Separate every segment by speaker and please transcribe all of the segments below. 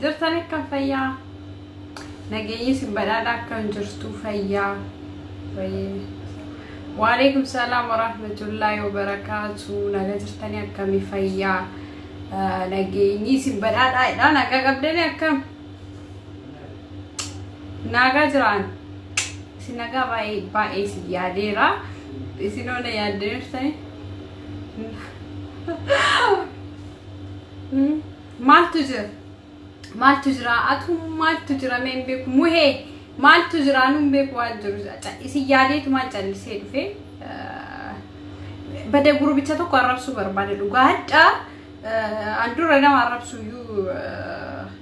Speaker 1: Jirtan akkam fayyaa? Nageenyi isin badhaadha akkam jirtu fayyaa? Waalaikum salaam warahmatullaahi wabarakaatu. Nagaa jirtanii akkamii fayyaa? Nageenyi isin badhaadhaadha. Nagaa qabdanii akkam? Nagaa jiraan. Isin nagaa baay'ee baay'ee isin yaadeera. Isin oona yaaddanii? Maaltu jira? Maaltu jira? Atu maaltu jira mee hin beeku. Muhee maaltu jira nu hin beeku waan jiru. Isin yaadeetumaan callisee dhufe. Bada gurbicha tokko arrabsuu barbaade dhugaa hadhaa. An dura nama arrabsuu iyyuu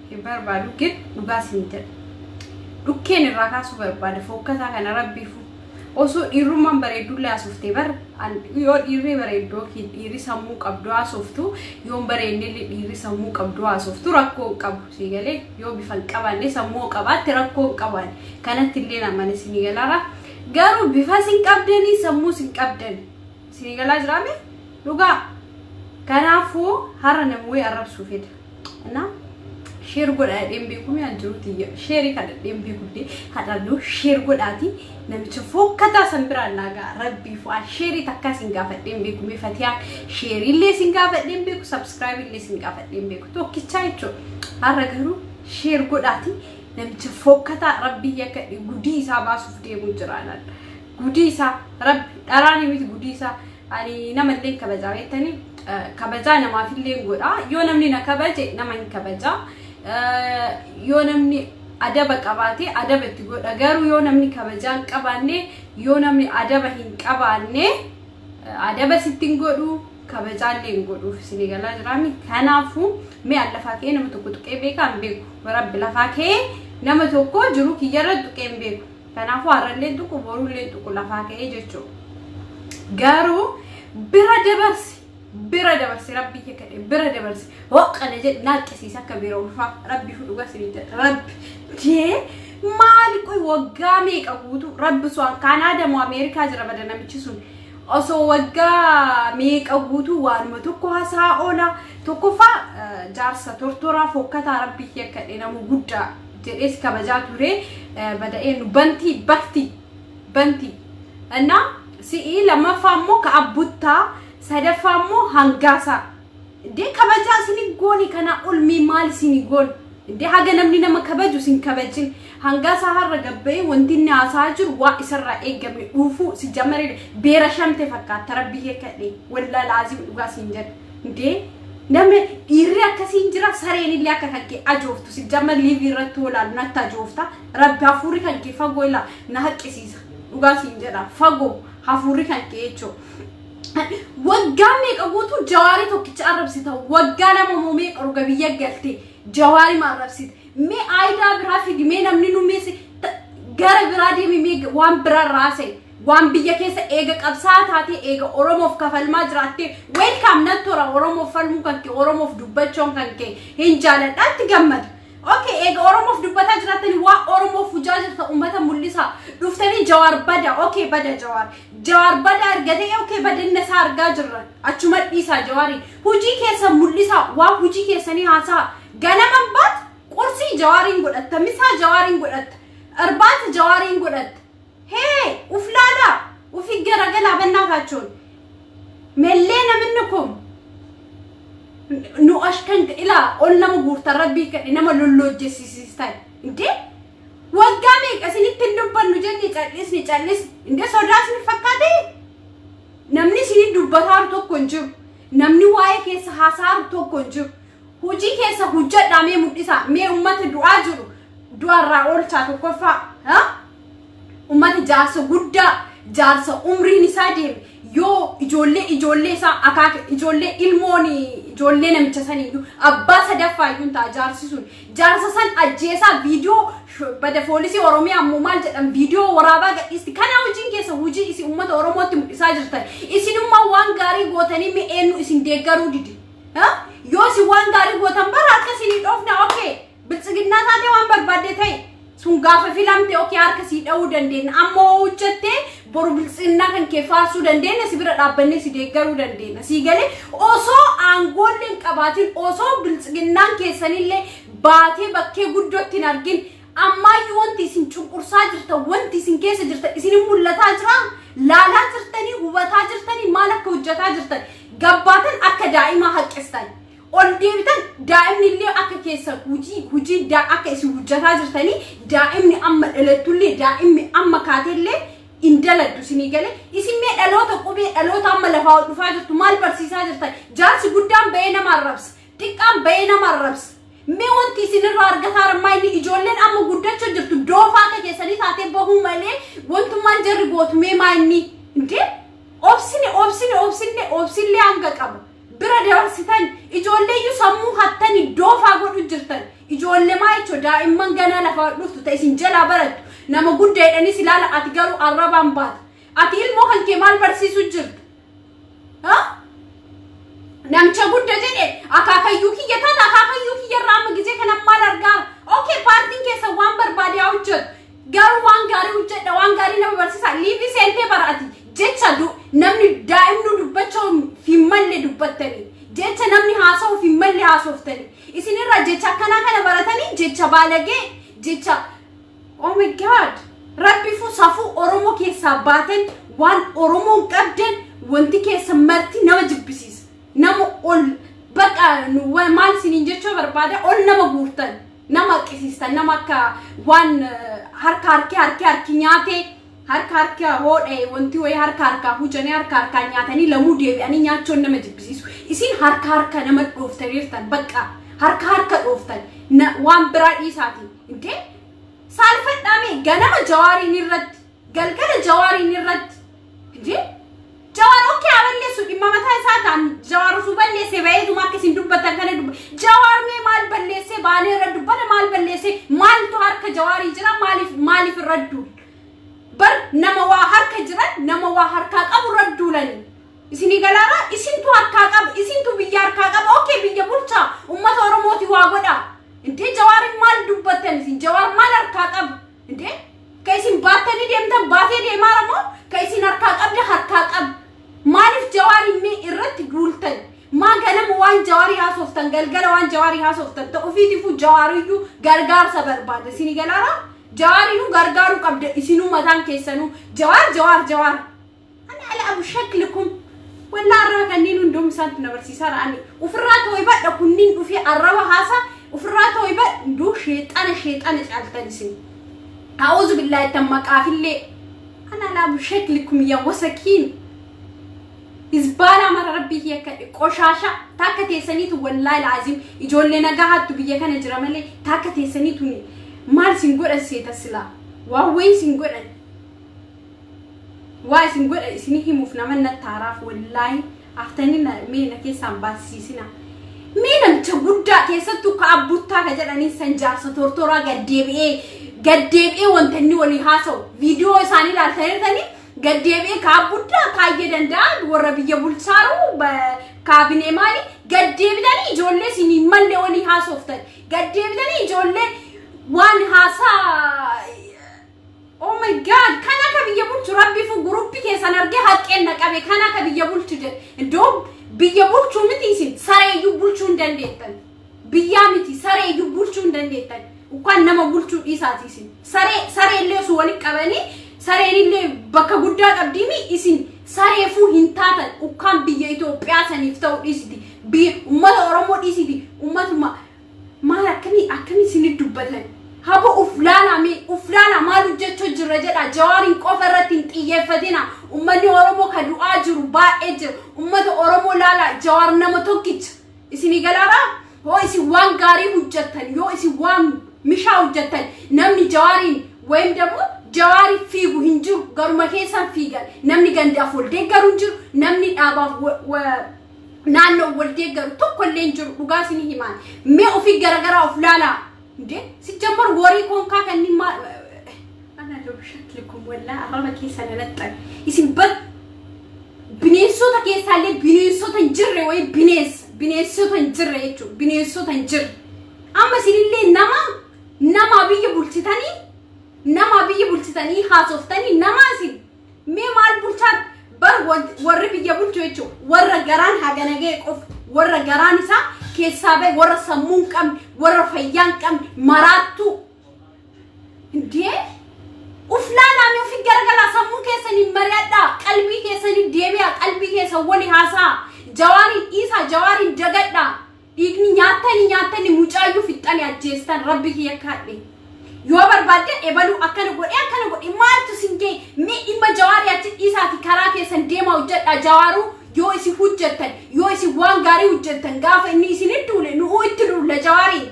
Speaker 1: hin barbaadu gin dhugaa siin jedha. Dhukkeen irraa kaasuu barbaade fokkataa kana rabbiifu. Osoo dhiirummaan bareeddullee haasofte bar yoo dhiirri bareeddu yookiin dhiirri sammuu qabdu haasoftu yoo hin bareennellee dhiirri sammuu qabdu haasoftu rakkoo hin qabu sii galee yoo bifa hin qabaanne sammuu qabaatte rakkoo hin qabaanne kanatti illee namani isinii galaara garuu bifa sin qabdanii sammuu sin qabdani isinii galaa jiraame dhugaa kanaafuu har'a namuu arrabsuu fedha. Na share godhaa jedheen beeku mi'a jiru tiyya sheerii kan dhadheen beeku hadhannuu share godhaati namicha fokkataa san biraan naagaa rabbii fu'aa sheerii takkaa sin gaafadheen beeku mee fatiyaan sheeriillee sin gaafadheen beeku sabskraayibillee sin gaafadheen beeku tokkichaa jechuudha har'a garuu share godhaati namicha fokkataa rabbii yakka gudii isaa baasuuf deemu jiraanaan gudii isaa rabbi dharaan miti gudii isaa ani namallee kabajaa beektanii kabajaa namaafillee godha yoo namni na kabaje nama hin kabajaa yoo namni adaba qabaate adaba itti godha garuu yoo namni kabajaa hin qabaanne yoo namni adaba hin qabaanne adaba sitti hin godhu kabajaallee hin godhuuf isinii galaa jiraami kanaafuu mee an lafaa ka'ee nama tokko tuqee beekaa hin beeku rabbi lafaa ka'ee nama tokko jiru kiyyarra tuqee hin beeku kanaafuu har'allee tuqu borullee tuqu lafaa ka'ee jechuudha garuu bira dabarsi rabbi kadhe bira dabarsi hoqqana jedhe naaqqisiisa akka bira ulfaa rabbi fudhu gasin jedhe rabbi jee maali qoy waggaa meeqa guutuu rabbi sun Kaanaadaa moo Ameerikaa jira bada namichi sun osoo waggaa meeqa guutuu waanuma tokko haasaa oola tokkoffaa jaarsa tortoraa fokkataa rabbi kadhe nama guddaa jedhees kabajaa ture bada eenyu bantii bakti bantii እና si'ii lammaffaa immoo ka abbuttaa sadaffaa immoo hangaasaa indee kabajaa isin gooni kana olmii maal isin goon indee haga namni nama kabaju isin kabajin hangaasaa har'a gabba'ee wanti inni haasaa jiru waa isarraa eegame dhuufuu si jammaree beera shamte fakkaata rabbi kadhe wallaa laazim dhugaa siin jedha indee namni dhiirri akkasiin jira sareen illee akka kan kee ajooftu si jammar liivii irratti oolaan natti ajoofta rabbi hafuurri kan kee fagoo ilaa na haqqisiisa dhugaa siin jedha fagoo hafuurri kan kee jechuudha. Waggaa meeqa guutuu jawaarii tokkicha arrabsita waggaa lama moo meeqa dhuga biyya galte jawaarii ma arrabsita mee aayidaa biraa fidi mee namni nu meesi gara biraa deemi mee waan biraa raase waan biyya keessa eega qabsaa taate eega Oromoof kafalmaa jiraatte welcome nattora Oromoof falmuu kan kee Oromoof dubbachuun kan kee hin jaaladhaatti gammada. Okay, eega Oromoof dubbataa jiraattanii waa Oromoof hujaa jirta uummata mul'isa. Dhuftanii jawaar bada, okay bada jawaar. Jawaar bada argatee okay badinna isaa argaa jirra. Achuma dhiisaa jawaarii. Hujii keessa mul'isa, waa hujii keessanii haasaa. Ganaman baat qursii jawaariin godhatta, misaa jawaariin godhatta, irbaata jawaariin godhatta. Hee, uf laalaa, ufi garagalaa bannaa Mellee namni kun nu ashkan ilaa ol nama guurtan rabbii kadhe nama lollojjesiisistan indee waggaa meeqa isinitti hin dubbannu jenne callisni callisni indee sodaa isin fakkaate namni isinii dubbataaru tokko hin jiru namni waa'ee keessa haasaaru tokko hin jiru hojii keessa hojjedhaa mee mul'isaa mee ummata du'aa jiru du'arraa oolchaa tokkoffaa ummata jaarsa guddaa jaarsa umriin isaa deeme yoo ijoollee ijoollee isaa akaaka ijoollee ilmoon ijoollee namicha saniyyuu abbaa sadaffaa iyyuu ta'a jaarsi sun jaarsa san ajjeesaa viidiyoo bada poolisii Oromiyaa ammoo maal jedhan viidiyoo waraabaa gadhiisti kana hojiin keessa hojii isin uummata Oromootti mul'isaa jirtan isinummaa waan gaarii gootanii mee eenyu isin deeggaruu dide yoo isin waan gaarii gootan bara akka isinii dhoofna okay biltsiginnaa taatee waan barbaadde ta'e sun gaafa filamte okay harka sii dha'uu dandeenya amma hojjattee boru biltsiginnaa kan kee faarsuu dandeenya si bira dhaabbannee si deeggaruu dandeenya sii galee osoo aangoollee hin qabaatin osoo biltsiginnaan keessanillee Baatee bakkee guddootti hin argin. Ammaayyuu wanti isin cunqursaa jirtan, wanti isin keessa jirtan isin mul'ataa jira. Laalaa jirtanii, hubataa jirtanii maal akka hojjetaa jirtan. Gabbaatan akka daa'imaa haqqistan. Ol deebitan, daa'imni illee akka keessa hojii akka isin hojjetaa jirtanii daa'imni amma dhalattullee, daa'imni amma kaatellee hin daladdu isinii galee. Isin mee dhaloota qubee, dhaloota amma lafaa ol dhufaa jirtu maal barsiisaa jirtan? Jaarsi guddaan bahee nama arrabsa, xiqqaan bahee nama arrabsa. Mee wanti isinirraa argataa rammaa inni ijoolleen amma guddachuu jirtu doofaa akka keessanii taatee bahuu malee wantummaan jarri gootu mee maa inni? Indee obsine, obsine, obsine, obsillee hanga qaba. Bira dabarsitan, ijoollee iyyuu sammuu hattanii doofaa godhu jirtan. Ijoollee maa jechuun daa'imman ganaa lafaa dhuftu ta'e isin jalaa barattu. Nama guddaa jedhanis ilaala, ati garuu arrabaan baata. Ati ilmoo kan kee maal barsiisuu jirta? Namicha guddaa jedhe akaakayyuu kiyya taata, akaakayyuu kiyya irraa amma gizee kana maal argaa? Okay, paartiin keessa waan barbaade haa hojjetu. Garuu waan gaarii hojjedha, waan gaarii nama barsiisa. Live seentee bara ati jecha namni daa'imnu dubbachuu hin malle dubbattanii, jecha namni haasa'uuf hin malle haasoftanii. Isinirraa jecha akkanaa kana baratanii, jecha baalagee, jecha, oh my God, rabbifu safuu Oromoo keessaa baatan, waan Oromoon qabdan wanti keessa marti nama jibbisiisa. Nama ol bakka maal isiniin jechuu barbaada, ol nama guurtan, nama haqqisiistan, nama akka waan harka harki harki harki nyaatee, harka harka hoodhe, wanti wayii harka harkaa hujanii, harka harkaa nyaatanii lamuu deebi'anii nyaachuun nama jibbisiisu. Isin harka harka nama dhooftaniirtan, bakka harka harka dhooftan waan biraa dhiisaati. Intee saalfadhaame, ganama Jawaariin irratti, galgala Jawaariin irratti. Intee Jawaar okay haa balleessu, dhimma mataa isaa ta'an. Jawaar osoo balleessee baheetuma akka isin dubbattan kana dubba. Jawaar mee maal balleessee baanee irra dubbana? Maal balleessee? Maaltu harka Jawaarii jira? Maaliif irra duul? Bar nama waa harka jiran, nama waa harkaa qabu irra duulanii. Isinii galaara, isintu harkaa qaba, isintu biyya harkaa qaba. Okay, biyya bulchaa, ummata Oromooti waa godha. Intee Jawaarin maal dubbattan isin? Jawaar maal harkaa qaba? Intee ka isin baattanii deemtan baatee deemaara moo ka isin harkaa qabda harkaa qaba? Maaliif Jawaarin mee irratti duultan? Maa ganama waan Jawaarii haasoftan, galgala waan Jawaarii haasoftan? Ta'u ofiitifuu Jawaariyyuu gargaarsa barbaada. Isinii galaara? Jawaariinuu gargaaruu qabda isinuu mataan keessanuu. Jawaar, Jawaar, Jawaar. Ana ala abu shaklikum. Wallaa arraba kanneen hunduum isaantu na barsiisaa ra'ani. Ofirraa too'ibadha, kunniin dhufee arraba haasaa ofirraa too'ibadha. Hunduu sheexana, sheexana caaltan isin. A'uuzu billaahi tan maqaafillee. Ana ala abu shaklikum yaa wasakiin. Hizbaalaa mara rabbii kiyya kadhe, qoshaasha takka teessaniitu, wallaahi laazim ijoollee nagaa hattu biyya kana jira malee takka teessaniitu maal isin godhan seeta silaa? Waan wayii isin godhan. Waa isin godha isinii himuuf nama nattaaraaf, wallaahi aftanii mee na keessaan baasisiisina. Mee namicha guddaa keessattuu ka abbuttaa ka jedhanii san, jaarsa tortoraa, gaddeebi'ee wanta inni walii haasa'u viidiyoo isaanii ilaaltaniirtanii, gaddeebi'ee ka abbuddaa taayyee danda'a, warra biyya bulchaaru kaabinee maali, gaddeebitanii ijoollee isin hin malle walii haasoftan, gaddeebitanii ijoollee waan haasaa. Oh my God, kan akka biyya bulchu rabbiifu guruppii keessan argee haqqeen na qabe, kan akka biyya bulchu jedhe. Iddoo biyya bulchuu miti, isin sareeyyuu bulchuu hin dandeettan. Biyyaa miti, sareeyyuu bulchuu hin dandeettan. Ukkaan nama bulchuu dhiisaati isin. Saree sareellee osoo walitti qabanii sareen illee bakka guddaa qabdiimi, isin sareefuu hin taatan. Ukkaan biyya Itoophiyaa saniif ta'u dhiisiti. Biyya uummata Oromoo dhiisiti. Uummatuma maal akkamii akkamii isinit dubbatan? Haba uf laalaa, mee uf laalaa, maal hojjechuu jirra jedha. Jawaariin qofa irratti hin xiyyeeffatina. Uummanni Oromoo ka du'aa jiru baay'ee jira. Uummata Oromoo laalaa, Jawaar nama tokkicha. Isinii galaaraa? Hoo isin waan gaarii hojjettan, yoo isin waan mishaa hojjettan, namni Jawaariin ወይም ደግሞ Jawaarii fiigu hin jiru, garuma keessan fiigan. Namni gandaaf wal deeggaru hin jiru, namni dhaabaaf naannoo wal deeggaru tokko illee hin jiru. Dhugaa isinii himaan. Mee ofii garagaraa of laalaa. እንዴ ሲጀመር ወሬ ኮንካ ከኒ ማ ana shaklikum, wallaa arraba keessa nanaxxan. Isin bar bineensota keessaallee bineensota hin jirre wayi, bineensa bineensota hin jirre jechuudha, bineensota hin jirre. Amma isinillee nama biyya bulchitanii, nama biyya bulchitanii haasoftanii, nama isin mee maal bulchaa? Bar warri biyya bulchu jechuudha warra garaan hagana ga'e qofa, warra garaan isaa keessaa bahe, warra sammuu hin qabne. Warra fayyaa hin qabne, maraattuu. Indee uf laalaamee ofi garagalaa, sammuu keessanii mari'adhaa, qalbii keessanii deebi'aa, qalbii keessan wali haasaa. Jawaariin dhiisaa, Jawaariin dagadhaa. Dhiigni nyaattanii nyaattanii mucaayyuu fixxanii ajjeestan. Rabbi kiyya kaadhe. Yoo barbaadde ebaluu akkana godhe, akkana godhe, maaltu sin ga'e? Mee dhimma Jawaarii achi dhiisaati karaa keessan deemaa hojjedhaa. Jawaaruu yoo isin hojjettan, yoo isin waan gaarii hojjettan, gaafa inni isin duule nu'uu itti duulla Jawaariin.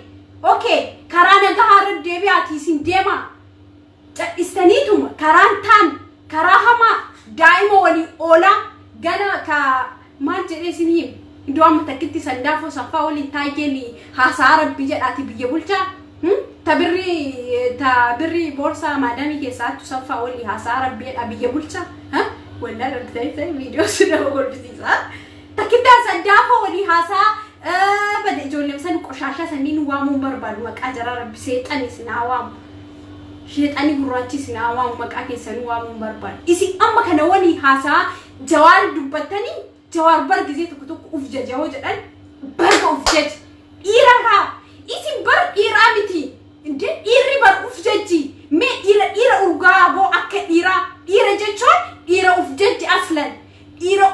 Speaker 1: Okay, karaa nagahaa irra deebi'aati isin deemaa. Cadhistaniituma karaan taan karaa hamaa daa'ima walii oolaa gana ka maal jedhee isin him. Iddoo amma takkitti sandaafoo saffaa waliin taayyeen haasaa, Rabbi jedhaati biyya bulchaa. Ta birrii boorsaa maadamii keessaa hattu saffaa walii haasaa, Rabbi jedhaa biyya bulchaa. Wallaa argitanii viidiyoo sun nama kolfisiisa. Takkitti sandaafoo walii haasaa bada. Ijoolleen san qoshaashaa sanniin waamuun barbaadu maqaa jaraa. Rabbi seexani isin haa waamu. Sheexanii gurraachi isin haa waamu, maqaa keessanii waamuun barbaadu. Isin amma kana walii haasaa Jawaar dubbattanii, Jawaar bar gizee tokko tokko uf jajahoo jedhan, barga uf jaji. Dhiira kaa isin bar dhiiraa miti. Indee dhiirri bar uf jajji. Mee dhiira, dhiira urgaa boo, akka dhiiraa, dhiira jechuun dhiira uf jajji aslan. Dhiira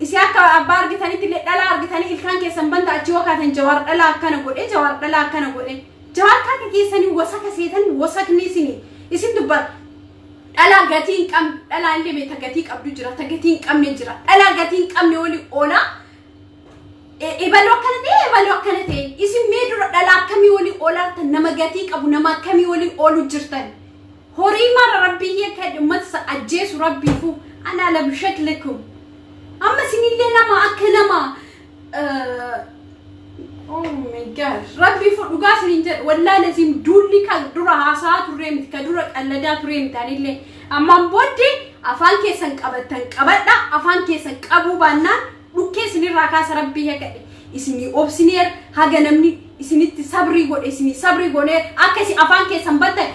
Speaker 1: isin akka abbaa argitanitti illee dhalaa argitanii ilkaan keessan banta achi yoo kaatan, Jawaar dhalaa akkana godhe, Jawaar dhalaa akkana godhe. Jawaar kaaka keessanii wasaka seetan, wasakni isinii isin dubbat. Dhalaa gatii hin qabne, dhalaa illee beeta gatii qabdu jira, ta gatii hin qabne jira. Dhalaa gatii hin qabne walii oolaa. Ebaloo akkana ta'e, ebaloo akkana ta'e. Isin mee dura dhalaa akkamii walii oolaa? Nama gatii qabu, nama akkamii walii oolu jirtan? Horii mara Rabbiyyee kan uummata ajjeesu Rabbiifu ana ala bishaklikum. Amma isinillee nama akka nama, oh my God, Rabbiifu dhugaa isiniin jedhu, wallaahi lazim duulli kan dura haasaa turree miti, kan dura qalladaa turee miti. Anillee ammaan booddee afaan keessan qabattan qabadha. Afaan keessan qabuu baannaan dhukkee isinirraa kaasa. Rabbii heqadhe, isinii obsineer, haga namni isinitti sabrii godhe isinii sabrii goneer. Akka isin afaan keessan battan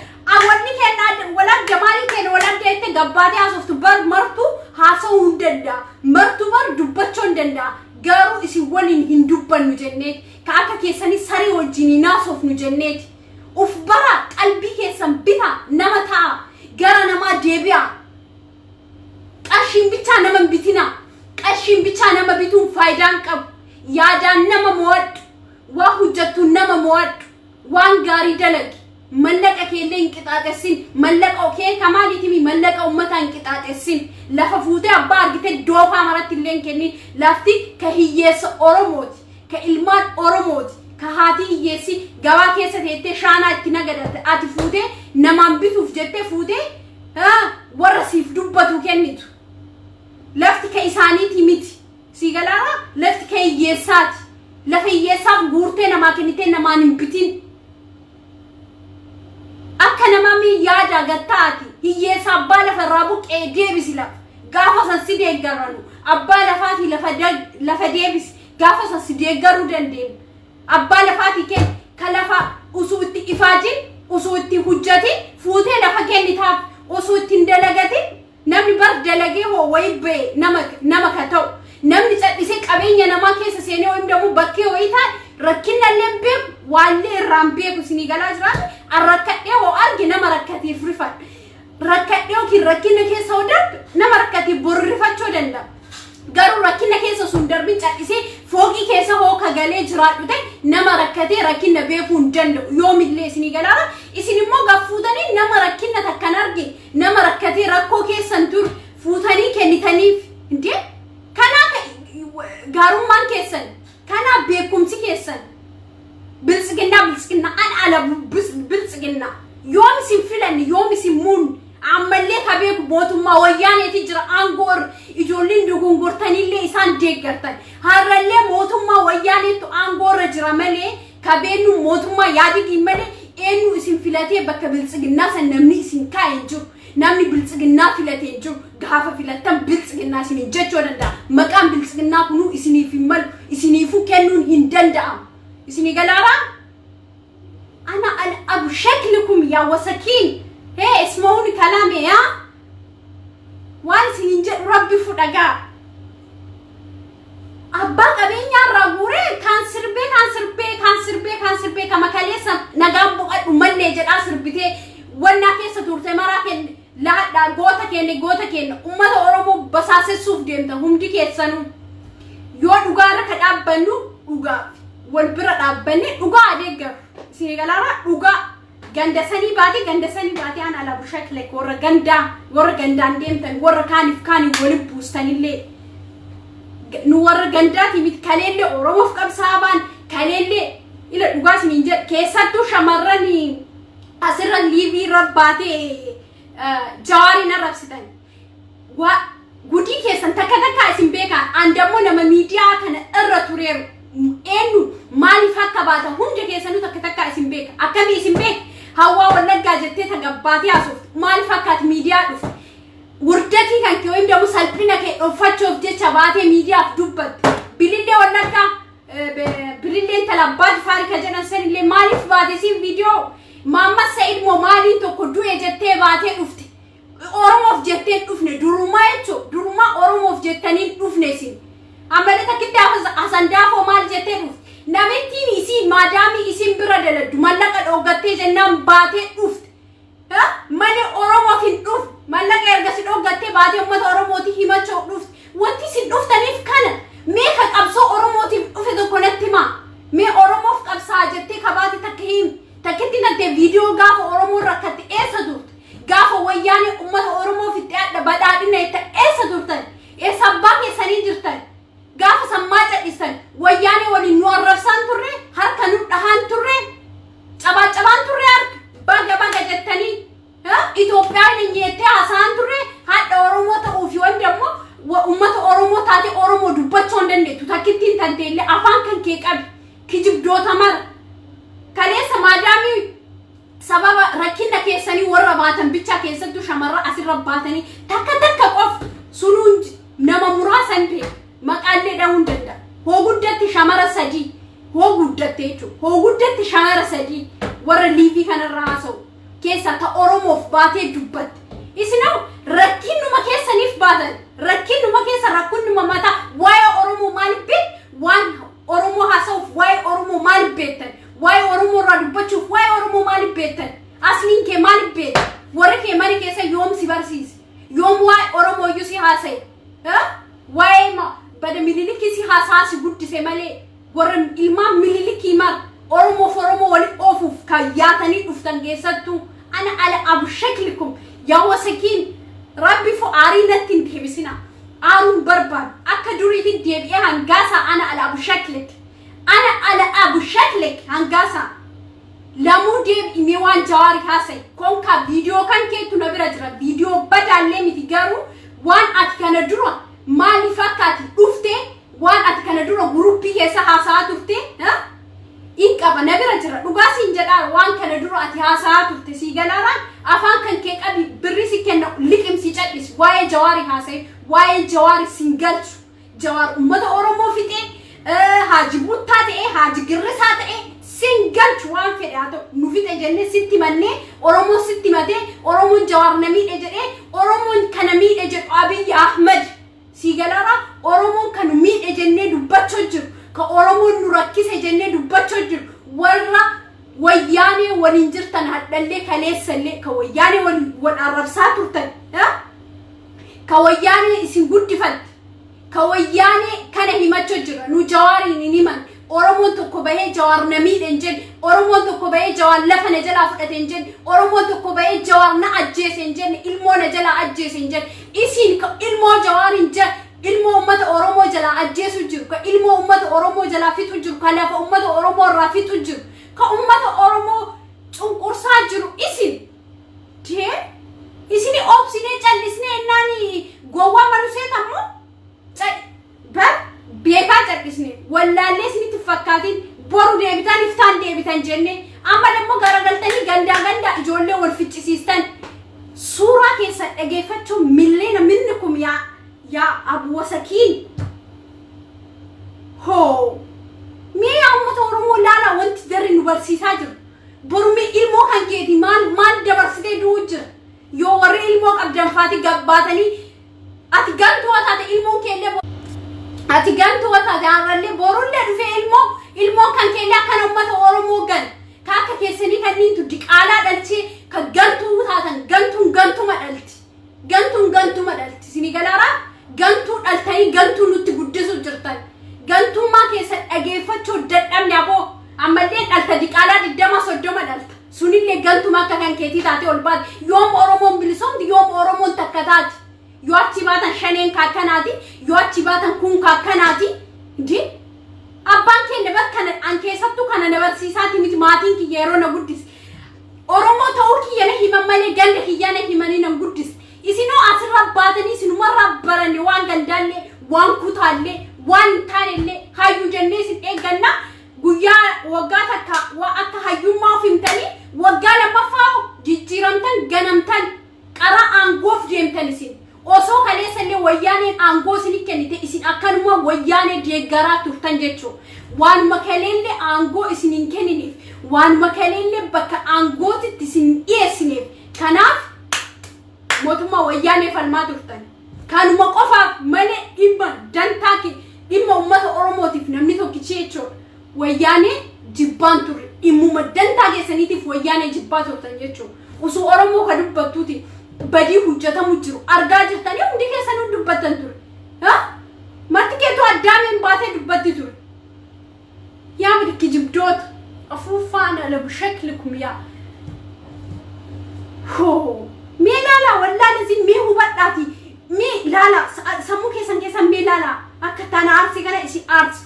Speaker 1: wanni kenna waladda maaliin kenna waladda jette gabbaatee haasoftu bar martu haasa'uu hin danda'a, martu bar dubbachuu hin danda'a. Garuu isin waliin hin dubbannu jenneeti, ka akka keessanii saree wajjin hin haasofnu jenneeti. Uf bara, qalbii keessan bita, nama ta'a, gara namaa deebi'a. Qarshiin bichaa nama hin bitina. Qarshiin bichaa nama bituun faayidaan qabu. Yaadaan nama mo'adhu, waa hojjettuun nama mo'adhu, waan gaarii dalagi. Mallaqa keellee hin qixaaxessin. Mallaqa kee kamaaliitimi, mallaqa ummataa hin qixaaxessin. Lafa fuutee abbaa argite doofaa maratti illee hin kennin. Lafti ka hiyyeessa Oromooti, ka ilmaan Oromooti, ka haati hiyyeessi gabaa keessa teettee shaanaa itti nagadatte, ati fuutee namaan bituuf jettee fuutee warra siif dubbatu kennitu. Lafti ka isaaniiti miti. Sii galaara? Lafti ka hiyyeessaati. Lafa hiyyeessaaf guurtee namaa kennitee namaan hin bitin. Akka namaa mii yaada gattaati. Hiyyeessa abbaa lafa irraa buqqee deebisi lafa. Gaafa san si deeggarranu. Abbaa lafaatii lafa deebisi, gaafa san si deeggaruu dandeenya. Abbaa lafaatii kenni. Ka lafa usuu itti ifaajin, usuu itti hojjatin fuutee lafa kennitaaf, osoo itti hin dalagatin. Namni bar dalagee hoo wayi ba'e nama ka ta'u. Namni callisee qabeenya namaa keessa seenee wayim damuu bakkee wayii taa'e rakkina illee hin beeku, waallee irraa hin beeku. Isinii galaa jiraate? An rakkadhee hoo arge nama rakkateef rifadha. Rakkadhee yookiin rakkina keessa hoo darbe nama rakkateef bor rifachuu danda'a. Garuu rakkina keessa sun darbin callisee fooqii keessa hoo kagalee jiraadhu ta'e nama rakkatee rakkina beekuu hin danda'u yoomillee. Isinii galaara? Isin immoo gaffuutanii nama rakkina takkan arge, nama rakkatee rakkoo keessan ture fuutanii kennitaniif. Indee kanaa gaarummaan keessan, kanaa beekumsi keessan. Biltsiginnaa, biltsiginnaa, an ala biltsiginnaa. Yoom isin filanne? Yoom isin muunne? Ammallee ka beeku mootummaa Wayyaaneeti jira aangoo irra. Ijoolleen dogongortanillee isaan deeggartan. Har'allee mootummaa Wayyaaneetu aangoo irra jira malee, ka beennu mootummaa Yaadigii malee, eenyu isin filatee bakka biltsiginnaa san namni isin kaa'e hin jiru. Namni biltsiginnaa filate hin jiru. Gaafa filattan biltsiginnaa isiniin jechuu danda'a. Maqaan biltsiginnaa kunuu isiniif hin malu, isiniifuu kennuun hin danda'amu. Isinii galaaraa? أنا ألعب شكلكم يا وسكين. هي اسمعوني كلامي يا waan isiniin jedhu Rabbi fudhagaa. Abbaa qabeenyaa irraa guuree kaan sirbee kaan sirbee kaan sirbee kaan sirbee kama kaleessa nagaan boqadhu mallee jedhaa sirbitee wannaa keessa turte maraa kenne laadhaa goota kenne goota kenne ummata Oromoo basaasessuuf deemta hundi keessanuu. Yoo dhugaa irra ka dhaabbannu dhugaa wal bira dhaabbanne dhugaa adeeggaru. Isin galaarraa dhugaa ganda sanii baatee ganda sanii baatee ana ala bushakle warra gandaa warra gandaan deemtan warra kaaniif kaaniin waliin buustanillee nu warra gandaati miti kaleellee Oromoof qabsaa'aa baan kaleellee ila dhugaa isiniin jedha keessattuu shamarran asirra liivii irra baatee Jawaariin arrabsitan. Waa gudii keessan takka takka isin beekaa an dammoo nama miidiyaa kana irra tureeru eenyu maaliif akka baata hunda keessanuu takka takka isin beeka akkamii isin beeka hawwaa wallaggaa jettee tagabbaatee haasoftu maaliif akka ati miidiyaa dhufte wurdatii kan kee wayim dammoo salphina kee dhoffachuuf jecha baatee miidiyaaf dubbatte bilillee wallaggaa bilillee intala abbaa jifaarii ka jedhan sanillee maaliif baate siin viidiyoo Maamma Sa'id moo maaliin tokko du'e jettee baatee dhufte. Oromoof jettee dhufne durumaa jechuun durumaa Oromoof jettanii dhufne isin. Ammallee takkitti Hasan Daafoo maal jettee dhufte. Namittiin isiin maadaamii isin bira daladdu mallaqa dhooggattee jennaan baatee dhufte. Malee Oromoof hin dhufne mallaqa erga si dhooggattee baatee uummata Oromootii himachuu dhufte. Wanti isin dhuftaniif kana mee ka qabsoo Oromootiif dhufe tokko natti himaa. Mee Oromoof qabsaa jettee kabaate takka himi. Takkitti tantee viidiyoo gaafa Oromoon rakkatte eessa turte? Gaafa wayyaanee uummata Oromoo fixxee adda badhaadhina itti eessa turtan? Eessa abbaa keessanii jirtan? Gaafa sammaa cadhisan wayyaanee waliin nu arrabsaan turre harka nu dhahaan turre cabaa cabaan turre harka baga baga jettanii Itoophiyaan hin jettee haasa'an turre hadha Oromoo ta'uu fi wanti ammoo uummata Oromoo taate Oromoo dubbachuu hin dandeettu takkittiin tantee illee afaan kan kee qabi kijibdoota mara. Kaleessa maadaamii sababa rakkina keessanii warra baatan bichaa keessattuu shamarra asirra baatanii takka takka qof sunuun nama muraasa hin beeku maqaallee dha'uu hin danda'a. Hoo guddatti shamara sadii hoo guddatte jechuudha. Hoo guddatti shamara sadii warra liivii kanarra haasa'u keessaa ta Oromoof baatee dubbatte. Isinoo rakkinuma keessaniif baatan rakkinuma keessa rakkinuma mataa waa'ee Oromoo maal beektu waan Oromoo haasa'uuf waa'ee Oromoo maal beektan waa'ee Oromoo irraa dubbachuuf waa'ee Oromoo maal beektan asliin kee maal beekta warri kee mana keessa yoom si barsiise yoom waa'ee Oromoo iyyuu si haasa'e waa'ee bada mililikii si haasaa si guddise malee warra ilmaan mililikii mara Oromoof Oromoo walitti oofuuf kan yaatanii dhuftan keessattuu ana ala abushaklikum yaa wasakiin rabbi fo aarii natti hin deebisina aaruun barbaadu akka duriitiin deebi'ee hangaasaa ana ala abushaklik ana ala abushaklik hangaasaa lamuu deebi'imee waan Jawaarii haasa'e konkaa viidiyoo kan keetu na bira jira viidiyoo badaallee miti garuu waan ati kana dura maaliif akka ati dhufte waan ati kana dura guruppii keessa haasa'aa turte in qaba na bira jira dhugaa siin jedhaa waan kana dura ati haasa'aa turte sii galaaraan afaan kan kee qabi birri si kenna liqimsi cadhisi waa'ee Jawaarii haasa'e waa'ee Jawaarii siin galchu Jawaar uummata Oromoo fixee haaji buttaa ta'ee haaji girrisaa ta'ee siin galchu waan fedhe haa ta'u nu fixe jennee sitti mannee Oromoon sitti matee Oromoon Jawaar na miidhe jedhee Oromoon kana miidhe jedhu Abiyyi Ahmad sii galaarraa Oromoon kan miidhe jennee dubbachuu jiru ka Oromoon nu rakkise jennee dubbachuu jiru warra wayyaanee waliin jirtan hadhallee kaleessallee ka wayyaanee waliin wal arrabsaa turtan ka wayyaanee isin guddifatte ka wayyaanee kana himachuu jira nu Jawaariin hin himan Oromoon tokko bahee Jawaar na miidhe hin jenne Oromoon tokko bahee Jawaar lafa na jalaa fudhate hin jenne Oromoon tokko bahee Jawaar na ajjeese hin jenne ilmoo na jalaa ajjeese hin jenne isin ilmoo Jawaariin jala ilmoo uummata Oromoo jalaa ajjeesu jiru ka ilmoo uummata Oromoo jalaa fixu jiru ka lafa uummata Oromoo irraa fixu jiru ka uummata Oromoo cunqursaa jiru isin dee isini obsinee callisnee ennaani gowwaa malu seetammoo bar beekaa callisne wallaallee isinitti fakkaatiin boru deebitan iftaan deebitan jenne amma dammoo garagaltanii gandaa gandaa ijoollee wal ficcisiistan suuraa keessan dhageeffachuun milleena minnikum yaa yaa abuwasakiin hoo mee yaa uummata Oromoo laalaa wanti jarri nu barsiisaa jiru boru mee ilmoo kan keeti maal maal dabarsitee du'u jira yoo warri ilmoo qabdan faati gabbaatanii ati gantuu taate ilmoon kee illee Ati gantuu taate har'allee borullee dhufee ilmoo kan keellee akkana uummata Oromoo gan ka akka keessanii kanniintu diqaalaa dhalchee ka gantuu taatan. Gantuun gantuma dhalti. Gantuun gantuma dhalti. Isinii galaaraa gantuu dhaltanii gantuu nutti guddisuu jirtan. Gantummaa keessa dhageeffachuu dadhabne aboo. Ammallee dhalta, diqaalaa 20 30 dhalta. Sunillee gantuma akka kan keetii taate ol baate. Yoom Oromoon bilisoomti? Yoom Oromoon takka taati? Yoo achi baatan shaneen kaakkanaati, yoo achi baatan kun kaakkanaati. Ndi abbaan keenya bar kana an keessattuu kana na barsiisaati miti. Maatiin kiyya yeroo na guddise Oromoo ta'uu kiyya na himan malee ganda kiyya na himanii nan guddise. Isinoo asirra baatanii isinumarraa baranne. Waan gandaallee, waan kutaallee, waan hin taanellee hayyuu jennee isin eeggannaa. Guyyaa waggaa takka waa akka hayyummaa of himtanii, waggaa lammaffaa jijjiiramtan, ganamtan, qara aangoof deemtan. Isin osoo kaleessa illee Wayyaaneen aangoo isin kennite, isin akkanuma Wayyaanee deeggaraa turtan jechuudha. Waanuma kaleellee aangoo isin hin kenniniif, waanuma kaleellee bakka aangootitti isin dhiyeessineef, kanaaf mootummaa Wayyaanee falmaa turtan. Kanuma qofaaf malee dhimma dantaa dhimma uummata Oromootiif namni tokkichi jechuudha. Wayyaanee jibbaan turre, dhimmuma dantaa keessaniitiif Wayyaanee jibbaa turtan jechuudha. Osoo Oromoo ka dubbattuuti badii hojjetamu jiru argaa jirtanii hundi keessanuu dubbattan ture. Marti keetu addaameen baatee dubbatti ture. Yaa bidi kijibdoota, afuuffaan ala bishaklikum yaa. Hoo mee ilaalaa, wallaahi isin mee hubadhaati, mee ilaalaa, sammuu keessan keessan mee ilaalaa. Akka taana aarsi kana isin aarsi.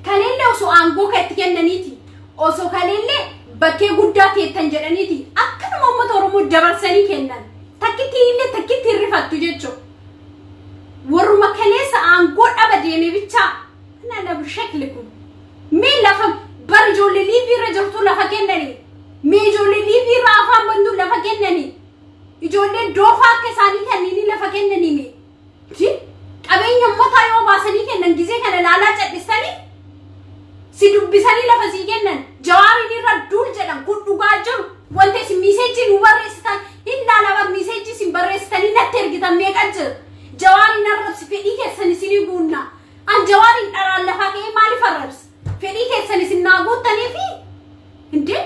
Speaker 1: Kaleellee osoo aangoo kan itti kennaniiti, osoo kaleellee bakkee guddaa teettan jedhaniiti, akkanuma uummata Oromoo dabarsanii kennan. Takkittiin illee takkittiin rifattu jechuudha. Warruma kaleessa aangoo dhaba deeme bichaa ana labu shakli kun. Mee lafa bar ijoollee liivii irra jirtu lafa kennanii. Mee ijoollee liivii irra afaan bantuu lafa kennanii. Ijoollee doofaa akka isaanii kanneenii lafa kennanii mee. Qabeenya uummataa yoo baasanii kennan gizee kana laalaa cadhistanii si dubbisanii lafa sii kennan. Jawaariin irra duul jedhan kun dhugaa jiru. Wanta isin message nu barreessitan hin laala bar, message isin barreessitanii natti ergitan meeqa jira. Jawaariin arrabsi, fedhii keessan isinii guunna. An Jawaariin dharaan lafaa ka'ee maaliif arrabsi? Fedhii keessan isin naa guuttanii fi hindee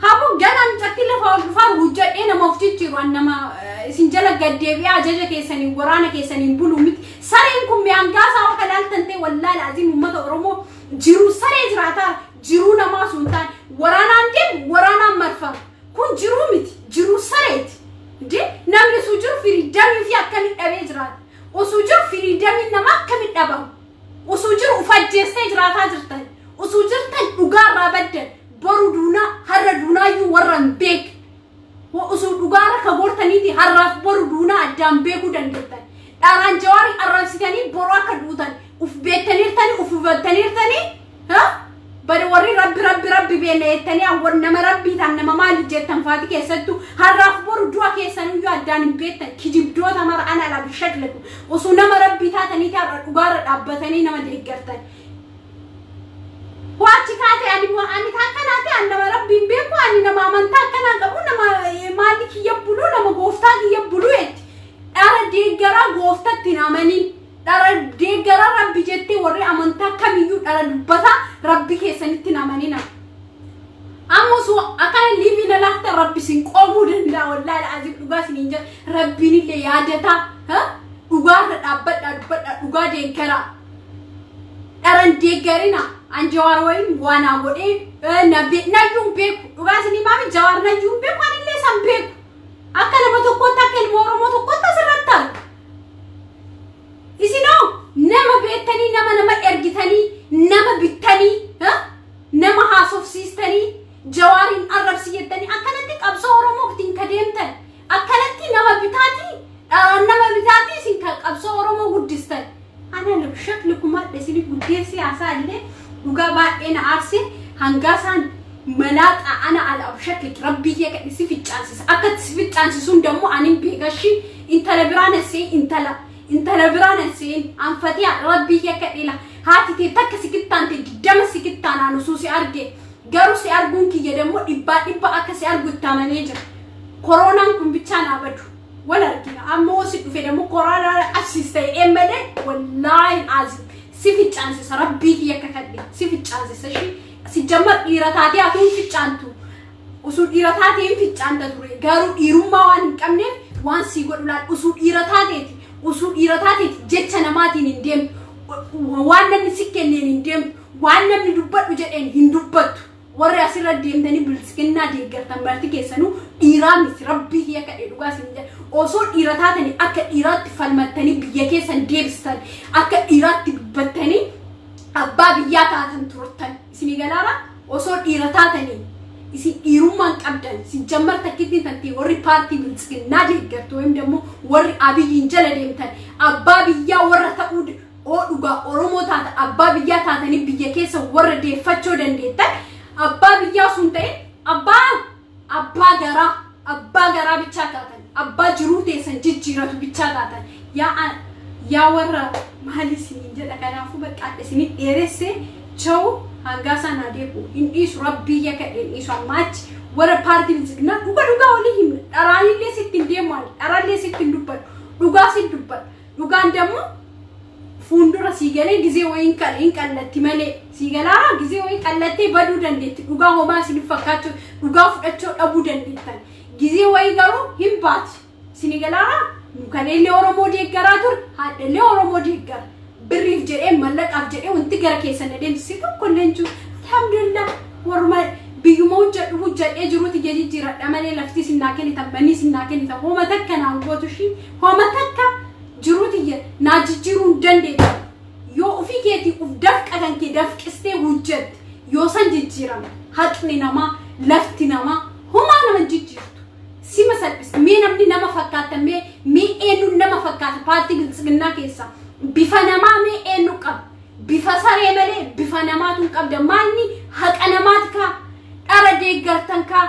Speaker 1: haboo ganaan catti lafa ol dhufaa hojjedhee nama of jijjiiru. An nama isin jala gaddeebi'ee ajaja keessaniin waraana keessaniin bulu miti. Sareen kun mi'aan gaasaa akka laaltan ta'e, wallaahi aziim, uummata Oromoo jiruu saree jiraataa jiruu namaa sun taane waraanaan deemu, waraanaan marfama. Kun jiruu miti, jiruu sareeti. Indee namni osoo jiru freedom fi akkamitti dhabee jiraata? Osoo jiru freedomiin namaa akkamitti dhabamu? Osoo jiru uf ajjeestee jiraataa jirtan. Osoo jirtan dhugaarraa baddan. Boru duunaa, har'a duunaayyuu warra hin beekne. Osoo dhugaarra ka gortaniiti har'aaf boru duunaa addaan beekuu dandeettan. Dharaan Jawaarii arrabsitanii boru akka duutan uf beektaniirtanii, uf hubattaniirtanii. Bada warri rabbi rabbi rabbi beena jettanii awwan nama rabbii ta'an, nama maali jettan faati keessattuu har'aaf boru du'a keessaniyyuu addaan hin beektan. Kijibdoota mara, ana ala bishakliku. Osoo nama rabbii taataniiti har'a dhugaarra dhaabbatanii nama deeggartan. Waachi kaate ani akkanaa ta'e, ani nama rabbiin beeku, ani nama amantaa akkanaa qabu, nama maalli kiyya buluu, nama gooftaa kiyya buluu jetti. Dhara deeggaraa gooftatti hin amanin. Dhara deeggaraa rabbi jettee warri amantaa kamiyyuu dhara dubbataa rabbi keessanitti hin amanina. Amma osoo akkana liivii na laaftan rabbi isin qoomuu danda'a, wallaahi aziim, dhugaa isiniin jedha. Rabbiin illee yaadataa dhugaarra dhaabbadhaa, dubbadhaa, dhugaa deeggaraa. Dharan deeggarina. An Jawaar wayiin waa naa godhee nayyuun beeku. Dhugaa isinii maami, Jawaar nayyuun beeku, anillee san beeku. Akka nama tokkootti, akka ilma Oromoo tokkootti asirratti arga. Isinoo nama beektanii, nama nama ergitanii, nama bittanii, nama haasofsiistanii, Jawaariin arrabsi jettanii akkanatti qabsoo Oromootiin ka deemtan. Akkanatti nama bitaatii, dharaan nama bitaatii isin kan qabsoo Oromoo guddistan. Ana shakli kumadha isin guddee siyaasaa illee dhugaa baay'ee na aarse hangaa isaan malaaxaa. Ana ala shakli rabbii kee kadhi si ficcaansisa. Akka si ficcaansisuun dammoo anin beekashi. Intala biraan hin intala biraan hin seen anfatee rabbii kee kadhila. Haati tee takka si kittaante, 20 si kittaanaan osoo si arge. Garuu si arguun kiyya dammoo dhibbaa dhibba akka si argu itti amanee jira. Koronaan kun bichaa naa badu. Wal argina. Amma hoo si dhufe dammoo koraanaa qabsiista jedhee malee, wallaahi azim si ficcaansisa. Rabbii kiyya akka kadhe si ficcaansisa. Ishii si jammar dhiira taatee atuun ficcaantu. Usuu dhiira taatee hin ficcaanta ture, garuu dhiirummaa waan hin qabneef waan sii godhu laal. Usuu dhiira taateeti, usuu dhiira taateeti, jecha namaatiin hin deemtu, waan namni si kenneen hin deemtu, waan namni dubbadhu jedheen hin dubbattu. Warri asirra deemtanii biltsiginnaa deeggartan marti keessanuu dhiiraa miti. Rabbii kiyya kadhe, dhugaa isin jedha. Osoo dhiira taatanii akka dhiiraatti falmattanii biyya keessan deebistan, akka dhiiraatti dubbattanii abbaa biyyaa taatan turtan. Isinii galaara? Osoo dhiira taatanii, isin dhiirummaan qabdan. Isin jammar takkittiin tantee warri paartii biltsiginnaa deeggartu ወይም ደግሞ warri Abiyyiin jala deemtan abbaa biyyaa warra ta'uu oo dhugaa Oromoo taata, abbaa biyyaa taatanii biyya keessa warra deeffachuu dandeettan, abbaa biyyaa sun ta'e abbaa garaa, abbaa garaa bichaa taatan, abbaa jiruu teessan jijjiiratu bichaa taatan. Yaa yaa warra maali isiniin jedha? Kanaafuu bakka isinit dheeresse. Cha'u hangaa sana deebi'u hin dhiisu. Rabbii yakka hin dhiisu. Amma achi warra paartii biltsiginnaa dhuga dhugaa walii himna. Dharaanillee sitti hin deemu, ani dharallee sitti hin dubbadhu, dhugaa sitti dubbadhu. Dhugaan dammoo fuuldura sii galee gizee wayiin hin qallatti malee sii galaa, gizee wayii qallattee baduu dandeetti. Dhugaa homaa isin fakkaachuu, dhugaa fudhachuu dhabuu dandeettan. Gizee wayii garuu hin baati isinii galaara. Nu kaleellee Oromoo deeggaraa ture, haadhallee Oromoo deeggara. Birriif jedhee, mallaqaaf jedhee wanti gara keessan adeemsise tokko illee hin jiru. Alhamdulillah, warma biyyuma hojjedhu hojjedhee jiruuti jijjiiradha malee lafti sinnaa kennitan, manni sinnaa kennitan homa takka naan gootu ishii, homa takka jiruuti naa jijjiiruu hin dandeettu. Yoo ofii keetii uf dafqa kan kee dafqistee hojjette, yoo san jijjiirama. Haqni namaa, lafti namaa homaa nama jijjiirtu. Sima salphis. Mee namni nama fakkaata, mee eenyuun nama fakkaata? Paartii biltsiginnaa keessa bifa namaa mee eenyu qaba? Bifa saree malee bifa namaatu hin qabda. Maalni haqa namaati kaa dhara deeggartan, kaa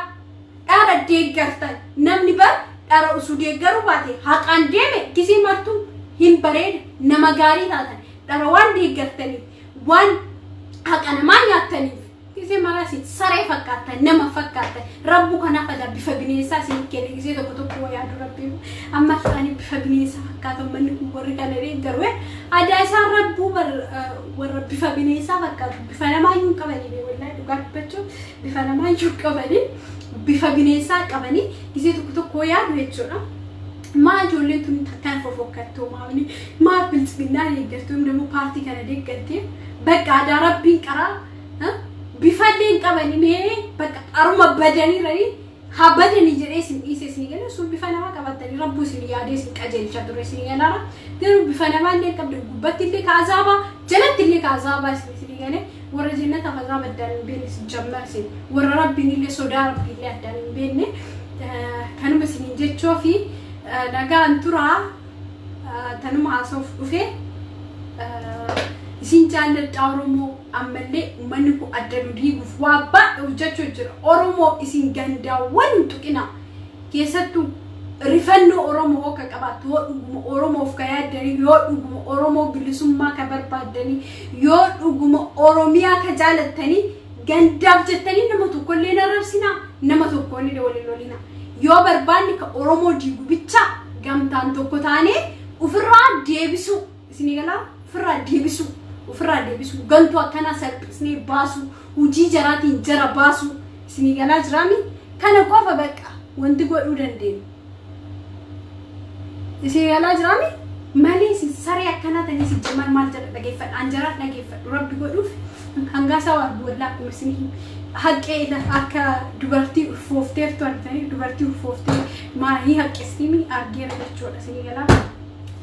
Speaker 1: dhara deeggartan? Namni bar dhara usuu deeggaruu baate haqaan deeme gisee martuu hin bareeda, nama gaarii taatan. Dhara waan deeggartaniif, waan haqa namaa nyaattaniif gisee maraa isin saree fakkaattan, nama fakkaattan. Rabbu kanaaf adaa bifa bineensaa isin kenne. Gisee tokko tokko waa yaadu, rabbi amma ani bifa bineensaa fakkaatan manni kun warri kana deeggaru adaa isaan rabbuu warra bifa bineensaa fakkaatu, bifa namaayyuu hin qabanii. Wallaahi, dhugaa dubbachuuf bifa namaayyuu hin qabanii, bifa bineensaa qabanii. Gisee tokko tokko yaadu jechuudha. Maa ijoolleen tun akkana fofokkattuu? Maamni maaf biltsiginnaa deeggartuu? Immoo paartii kana deeggartee bakka aadaa rabbiin qaraa bifallee hin qabani. Mee bakka qaruma badaniiranii haa badanii jedhee isin dhiise. Isin galee sun bifa namaa qabatanii rabbuu isin yaadee isin qajeelcha ture isin galaara. Garuu bifa namaa illee qabdu, gubbatti illee ka azaabaa, jalatti illee ka azaabaa. Isin galee warra jannataaf azaaba addaan hin beekne isin jammar, isin warra rabbiin illee sodaa rabbii illee addaan hin beekne. Kanuma isiniin jechoo fi nagaan turaa. Tanuma haasa'uuf dhufe. Isin jaalladha Oromoo. Ammallee uummanni kun adda nu diiguuf waa baay'ee hojjechuu jira. Oromoo, isin gandaawwan hin tuqina. Keessattuu rifannoo Oromoo akka qabaattu, yoo dhuguma Oromoof ka yaaddanii, yoo dhuguma Oromoo bilisummaa ka barbaaddanii, yoo dhuguma Oromiyaa ka jaalattanii, gandaaf jettanii nama tokkollee hin arrabsinaa, nama tokkollee waliin lolina. Yoo barbaanne ka Oromoo diigu bicha gamtaan tokko taanee ofirraa deebisuu. Isinii galaa? Ofirraa deebisuu. Ofirraa deebisuu. Gantuu akkanaa salphisnee baasuu. Hojii jaraatiin jara baasuu. Isinii galaa jiraami? Kana qofa bakka wanti godhuu dandeenyu. Isinii galaa jiraami? Malee isin saree akkanaa tanii si jamal maal jedha dhageeffadha. An jaraa dhageeffadhu rabbi godhuuf hangaa isaa waan wallaa akkuma isin haqqee akka dubartii ulfoofteertu argitanii, dubartii ulfooftee maalii haqqestiimi argeera jechuudha. Isinii galaa?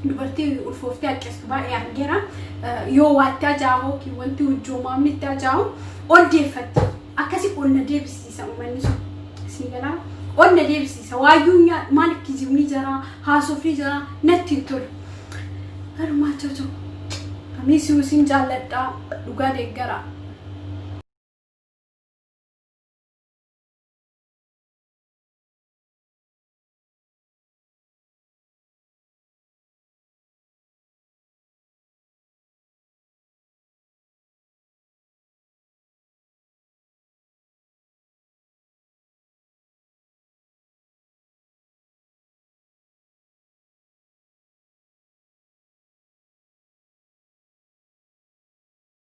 Speaker 1: Dubartii ulfooftee haqqestu baay'ee argeera. Yoo waa itti ajaa'u yookiin wanti hojjoomaamni itti ajaa'u ol deeffatti. Akkasii ol na deebisiisa uummanni sun. Isinii galaa? Ol na deebisiisa. Waayyuu maal kijibni jira, haasofni jira, natti hin tolu. Garumaa choo. Amiisuu isin jaalladhaa, dhugaa deeggara.